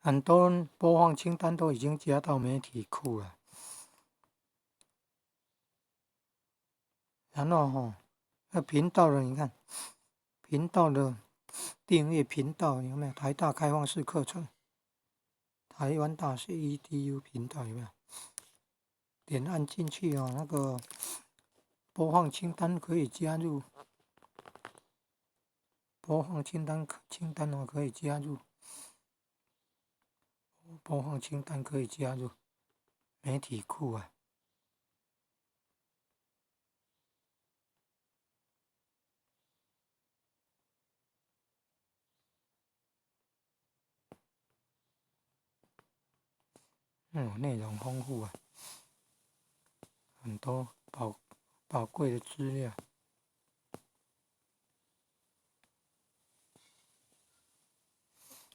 很多播放清單都已經加到媒體庫了。然後吼，那頻道的你看，頻道的訂閱頻道有沒有？台大開放式課程，台灣大學 EDU 頻道有沒有？點按進去哦，那個播放清單可以加入，播放清單哦可以加入，播放清單可以加入媒體庫啊。嗯，內容豐富啊，很多寶貴的資料。